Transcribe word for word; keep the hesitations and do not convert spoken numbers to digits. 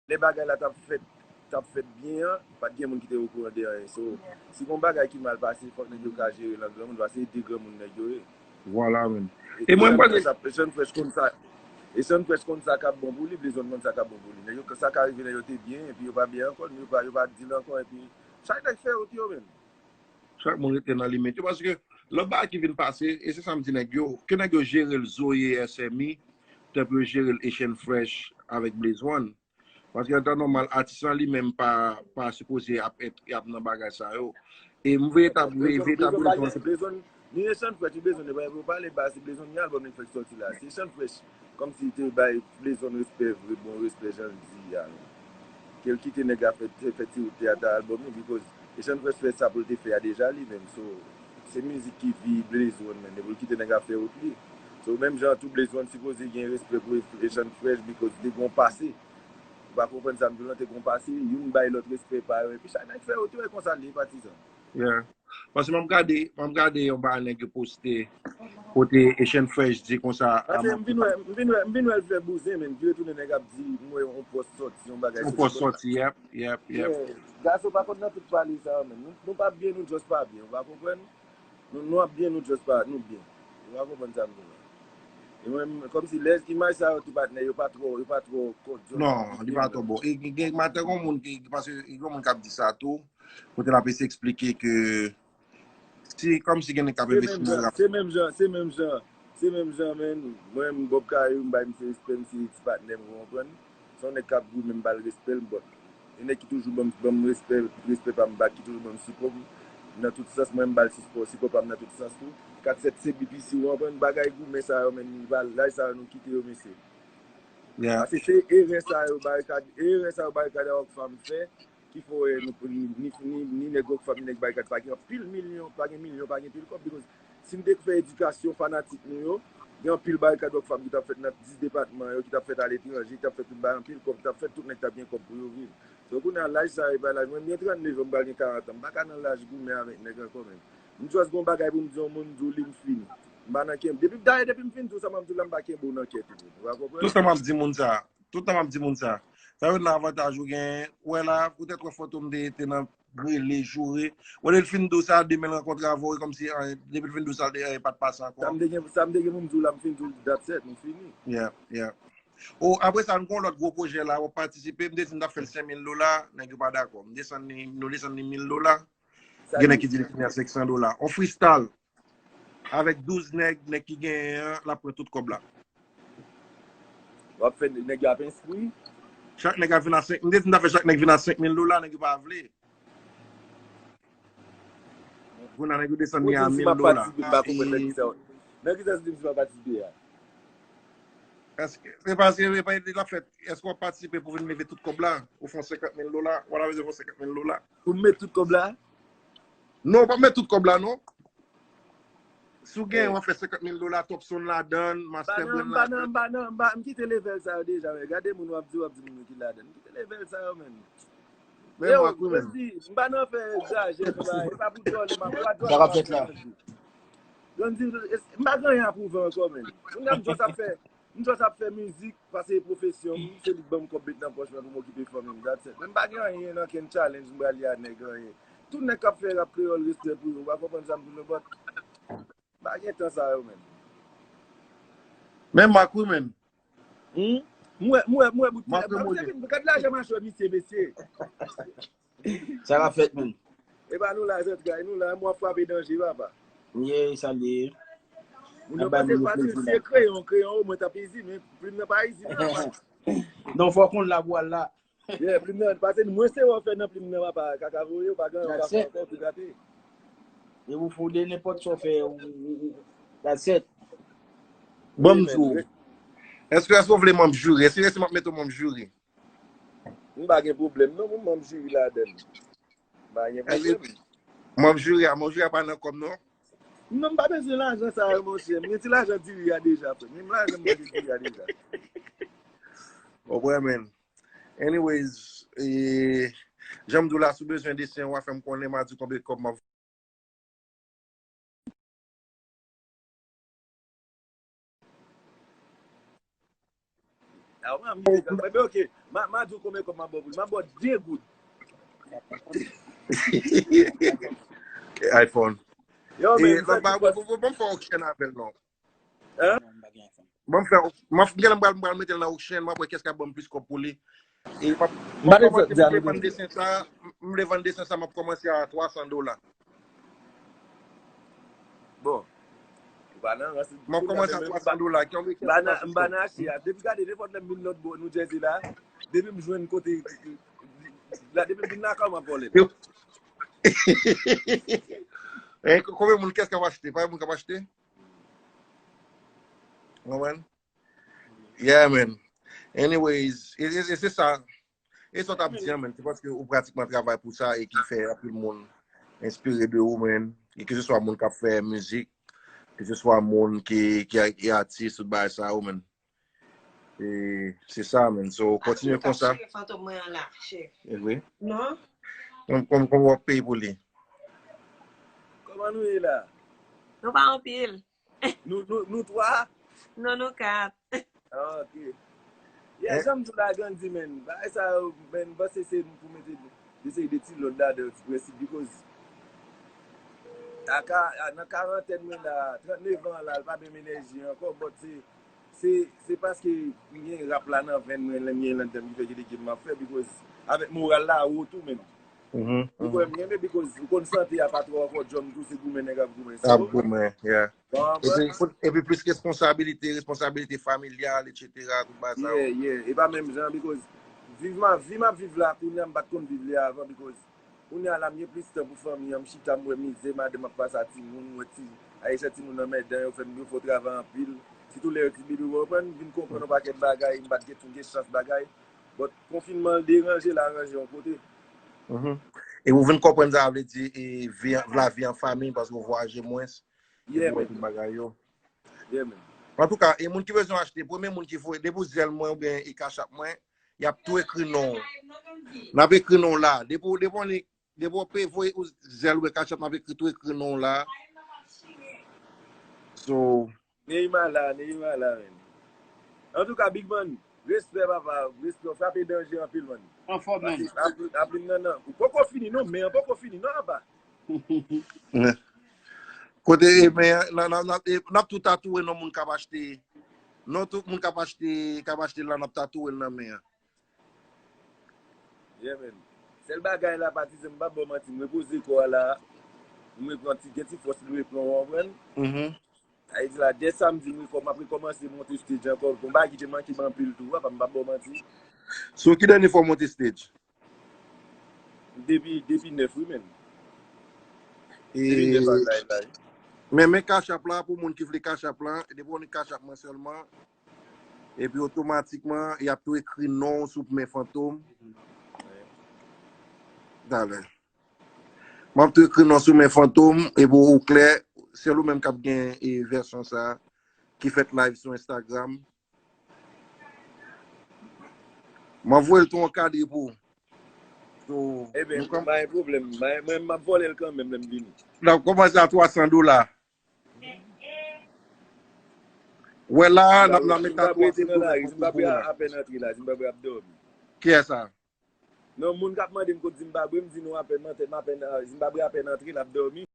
lè bagay la t ap fèt, t ap fèt byen an, pa t gen moun ki te okouran de anyen. So, si gon bagay ki mal pase, fòk nèg yo ka jere l an granmoun, paske se de granmoun nèg yo ye. Vwala, menm. E Sean Fresh konn sa, e Sean Fresh konn sa k ap bon pou li, Blezon konn sa k ap bon pou li. Nèg yo, sa ka rive nèg yo te byen, epi yo pa byen ankò, yo pa, yo pa di l ankò, epi chak nèg fè wout yo, menm. Chak moun rete nan limit yo, paske lòt bagay ki vin pase, e se sa m di nèg yo, ke nèg yo jere l Zoe S M I, tanpri yo jere l Echann Fresh avèk Blaze One. Paske an tan nòmal, atis lan li menm pa, pa sipoze ap, ap nan bagay sa yo. E m veye t ap, veye, veye t ap Blaze One. Ni Echann Fresh, ni Blaze One, yo pale baz, Blaze One ni album li fèk sòti la. Se Echann Fresh, kòmsi te bay Blaze One respè, vre bon respè, jan l di a. Ke l kite nèg la fè, fè ti wout li ata album li, because Echann Fresh fè sa pou l te fè a deja li menm. So, se mizik ki vi Blaze One menm, e pou l kite nèg la fè wout li. So, menm jan tou Blaze One sipoze gen respè pou Echann Fresh, because li te gon pase. Ou pa konprann sa m di w lan, te gon pase, youn bay lòt respè pa yo, epi chak nèg fè wout yo, e konsa l ye, patizan. Yeah. Paske m ap gade, m ap gade yon bagay nèg yo poste, kote Echann Fresh di konsa. Paske m vin wè, m vin wè, m vin wè l fè bouzen, men m vin retounen nèg ap di, m wè yon pòs sòti, yon bagay. Yon pòs sòti, yep, yep, yep. Gason pa konn nan tout pale sa yo, men. Nou, nou pa byen, nou just pa byen, ou pa konprann? Nou, nou ap byen, nou just pa, nou byen. Ou pa konprann sa m di w lan. E mwen, kòmsi lè imaj sa yo tou patnè, yo pa twò, yo pa twò kòdyon. Non, li pa twò bon. E gen, gen maten gon moun ki, paske gen moun k ap di sa tou, kote l ap eseye eksplike ke si, kòmsi gen nèg k ap envesti nan rap. Se menm jan, se menm jan, se menm jan, men, mwen, m Bob Kayou, m bay misye respè, misye ti patnè m, ou konprann? Se yon nèg k ap goumen, m ba l respè l, but e nèg ki toujou ban m, ban m respè, respè pa m back, ki toujou ban m sipò m nan tout sans, mwen m ba l sipò, sipò pa m nan tout sans tou. Kat sèt se B P C, ou konprann? Bagay goumen sa yo, men, laj sa yo nou kite yo, mesye. Paske se erè sa yo, Barikad, erè sa yo, Barikad ak Rockfam fè, ki fè w wè nou, ni, ni, ni, ni nèg Rockfam, ni nèg Barikad, pa gen anpil milyon, pa gen milyon, pa gen pil kòb, because si n te fè edikasyon fanatik nou yo, gen anpil Barikad Rockfam ki t ap fèt nan dis depatman yo, ki t ap fèt aletranje, ki t ap fè tout bagay anpil kòb, t ap fè tout nèg t ap gen kòb pou yo viv. So, kounye a, laj sa yo, e pa laj. Mwen, m gen trannde jou, m pral gen karant an. M pa ka nan laj goumen avèk nèg ankò, menm. M just gon bagay pou m di yon moun, m di w li, m fini. M pa nan kenbe. Depi, dayè, depi m fin di w sa m ap di w la, m pa kenbe w nan kè tou. Ou pa konprann? Tout tan m ap di moun sa. Tout tan m ap di moun sa. Sa yo nan avantaj ou genyen. Ou wè la, poutèt wè foto m te, te nan rele, joure. Wè, lè l fin di w sa, demen l rankontre avè w, e kòmsi anyen, depi l fin di w sa, anyen pa t pase ankò. Sa m te gen, sa m te gen pou m di w la, m fin di w, that's it, nou fini. Yeah, yeah. O, apre sa, nou gen yon lòt gwo pwojè la, w ap patisipe. M te di m t ap fè l senk mil dola, nèg yo pa dakò. M desann li, nou desann li mil dola. Gen nèg ki di li fini a senk san dola. On freestyle. Avèk douz nèg, nèg ki genyen an, l ap pran tout kòb la. W ap fè nèg yo ap enskri? Chak nèg ap vin a senk, m te di m ta fè chak nèg vin a senk mil dola, nèg yo pa vle. Kounye a nèg yo desann li a mil dola. Nan ki sans di m si m ap patisipe a? Èske, se pa, se pa ede l ap fèt. Èske w ap patisipe pou vin leve tout kòb la? Ou fè yon senkant mil dola? W ap bezwen fè yon senkant mil dola? Pou m met tout kòb la? Non, w p ap met tout kòb la, non. Si w genyen, w ap fè senkant mil dola, Top Sound ladan l, Master Brand ladan l. M pa nan, m pa nan, m pa, m kite level sa yo deja, men gade moun w ap di, w ap di moun yo ki ladan l. M kite level sa yo, menm. Men yo, Grandi, m pa nan fè egzajè, e pa pou dòlè, m ap pa dòlè. Sa k ap fèt la? Grandi, m pa gen anyen a pwouve ankò, menm. Kounye a m just ap fè, m just ap fè mizik, paske e pwofesyon m, se li k ban m kòb met nan pòch mwen pou m okipe fanmi m, that's it. Men m pa gen anyen nan kenn challenge m pral ye a nèg anyen. Tout nèg k ap fè rap kreyòl, respè pou yo, ou pa konprann sa m di w, but m pa gen tan sa yo, menm. Men Mark wi, menm. Hmm? M wè, m wè, m wè bout. M ap remonte. Gad lajè machwè misye, mesye. Sa k ap fèt, menm? E pa nou la, zantray, nou la, m w ap frape danje, papa. M ye, sa l ye. Moun yo panse fasil, si e kreyon, kreyon omwen t ap izi, men plim nan pa izi, non, papa. Non, fò w konn la pou w al la. Yeah, plim nan, pase mwen se wè w fè nan plim nan, papa, kaka voye, w pa gen anyen w ka fè ankò, tou gate. E ou foude nenpòt sa w fè, ou, ou, ou, that's it. Ban m di w. Èske, èske w vle manm jiri? Èske, èske m ap mete w manm jiri? M pa gen pwoblèm, non, pou manm jiri ladan l. M pa gen pwoblèm. Manm jiri a, manm jiri a pa nan kòb, non? Non, m pa bezwen lajan sa yo, monchè. M gen ti lajan diri a deja, frè. Menm lajan m manje diri a deja. Ou wè, man. Anyways, e, jan m di w la, si w bezwen desen, w a fè m konnen, m a di w konbyen kòb m ap Ah, mwen, mwen, mwen, ok. Ma, ma di w konbyen kòb m ap ba w pou li. M ap ba w de goud. iPhone. Yo, men, bon, bon, fè auction avè l non. Hein? Bon, fè, m ap gen m pral mete l nan auction, m ap wè kès k ap ban m plis kòb pou li. E m ap, m ap kòmanse, m vle vann desen sa, m vle vann desen sa, m ap kòmanse a twa san dola. Bon. M ap kòmanse a twa san dola. M pa nan achte a. Depi gade, nenpòt lè m vin lòt bò New Jersey la, depi m jwenn kote, la, depi m vin lakay, m ap vòlè. Konbyen moun, kès k ap achte? Pa gen moun k ap achte? Konprann? Yeah, man. Anyways, e se sa. E sa w t ap di an, man, se paske ou pratikman travay pou sa e ki fè anpil moun enspire de ou, man. E ke se swa moun k ap fè mizik, ke se swa moun ki, ki, ki atis, tout bagay sa yo, man. E se sa, man. So, kontinye konsa. Fantom mwen an la, chef. E vre? Non? Kòman w ap peye pou li? Kòman nou ye la? Nou pa anpil. Nou, nou, nou twa? Non, nou kat. Ah, ok. Yeah, jan m di w la, Gandhi, man. Bagay sa yo, man, m panse se pou mete, eseye de ti lòd ladan, ti prensip, because a ka, a, nan karantèn mwen la, trannnev an la, l pa menm enèji ankò, but se, se, se paske m gen rap la nan venn mwen, lè m gen ladan m ki fè ki de game m ap fè, because avèk moral la wo tou, man. Ou kwè m renmen, because ou konn sante a pa twò ankò, djòm tou se goumen nèg ap goumen. Ap goumen, yeah. Epi plis responsabilite, responsabilite familyal, etsetera, tout bagay sa yo. Yeah, yeah. E pa menm jan, because viv ma, vi m ap viv la, kounye a m pa t konn viv li avan, because kounye a la m gen plis tan pou fanmi an, m chita m wè mizè madanm ap pase a timoun, m wè ti, Ayisyen timoun anmèdan, yo fè m, yo fè w travay anpil. Sitou lè yo ti bebe, w konprann, m vin konprann yon pakèt bagay, m pa t gen tou gen chans bagay. But konfinman l deranje l aranje yon kote. E ou vin konprann sa vle di e vi, lavi an fanmi paske ou vwayaje mwens. Yeah, man. Tout bagay yo. Yeah, man. Antouka, e moun ki bezwen achte, premye moun ki voye, depi w zèl mwen oubyen e cash app mwen, y ap tou ekri non w. N ap ekri non w la. Depi w, depi w, depi w pe voye ou zèl oubyen cash app, n ap ekri tou ekri non w la. So, Neymar la, Neymar la, men. Antouka, Big Man, respè, papa, respè, w frape danje anpil, man. Anfòm, men. Apli nan, nan. Ou poko fini, non, men an poko fini, non, apa. Kote, men, n ap tou tatouwe non moun k ap achte, non tout moun k ap achte, k ap achte la, n ap tatouwe l nan men an. Yeah, man. Sèl bagay la, patizan, m pa ba w manti, m repoze kò a la. M repran ti, gen ti fòs m repran, w konprann? Sa vle di la, dè samdi, m rekò-, m ap rekòmanse monte stage ankò. Bon, bagay ki te manke m anpil tou, apa, m pa ba w manti. So, ki dènye fwa w monte stage? Depi, depi nèf, wi, man. Depi nèf ak la, la. Men, men cash app la, pou moun ki vle cash app la, depi w ni cash app mwen sèlman, epi otomatikman, y ap tou ekri non w sou men Fantom. Talè. M ap tou ekri non w sou men Fantom, epi ou klè, sèl ou menm k ap gen e vèsyon sa, ki fèt live sou Instagram. M ap voye l tou an kadre pou ou. So, Ebyen, pa gen pwoblèm. Mwen, mwen, m ap vòlè l kanmenm lè m vini. N ap kòmanse a twa san dola. Wè la, n ap, n ap met tatouaj sou do mwen pou pou la. Zimbabwe apèn antre la, Zimbabwe ap dòmi. Kiyès sa? Non, moun k ap mande m kot Zimbabwe, m di nou apèn, m apèn, Zimbabwe apèn antre, l ap dòmi.